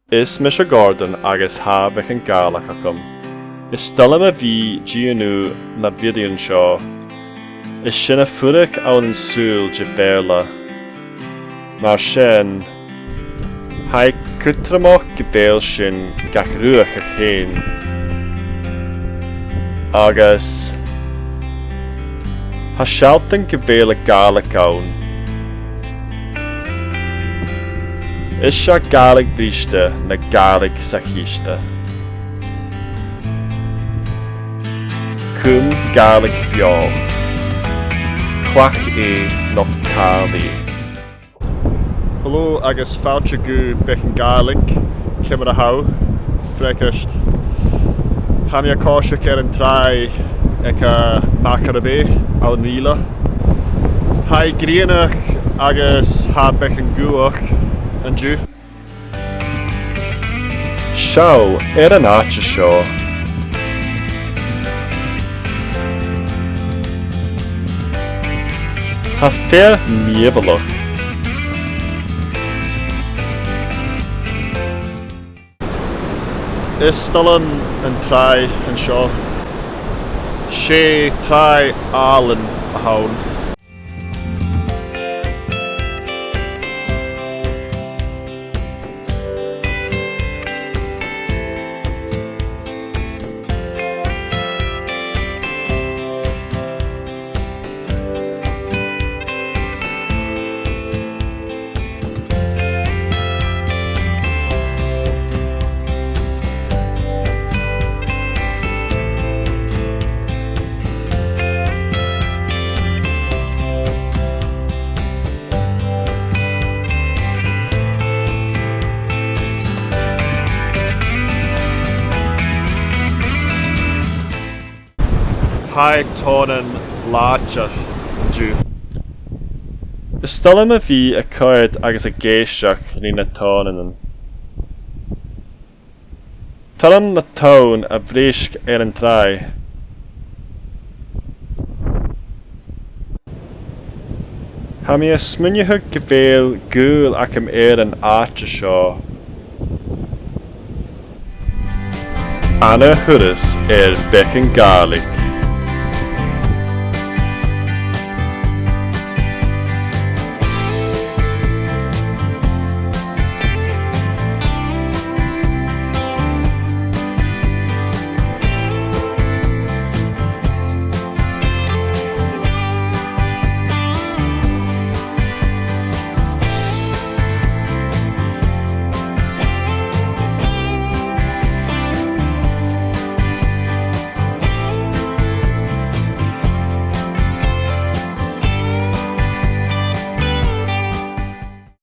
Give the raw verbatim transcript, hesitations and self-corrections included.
Is mise Gordon agus tha beagan Gàidhlig agam. Is toil leam a bhith a' dèanamh na bhidiothan seo. Is sinn a' fuireach ann an saoghal de Bheurla. Mar sin, tha e cudromach gu bheil sinn gach ruadh a' faighinn. Agus tha e a' sealltainn gu bheil a' Ghàidhlig ann. Is e Gàidhlig bhriste na Gàidhlig sa chiste. Cùm Gàidhlig beò. Cleachd e no caill e. Hello agus fàilte gu Beagan Gàidhlig, ciamar a tha thu? Fhreagairt. Tha mi a' coiseachd air an tràigh aig, eh, Machair Bay ann an Ìle. Tha e grianach agus tha beagan gaoth an-diugh. Seo, air an àite seo. Tha fear mìorbhaileach. Is toil leam an tràigh an seo. 'S e tràigh àlainn a th' ann. Tha e tòrr làidir an-diugh. Is toil leam a bhith a' coimhead agus ag èisteachd ri na tonnan. Toil leam na tonn a' briseadh air an tràigh. Tha mi a' smaoineachadh gu bheil gaol agam air an àite seo. An ath thuras air Beagan Gàidhlig.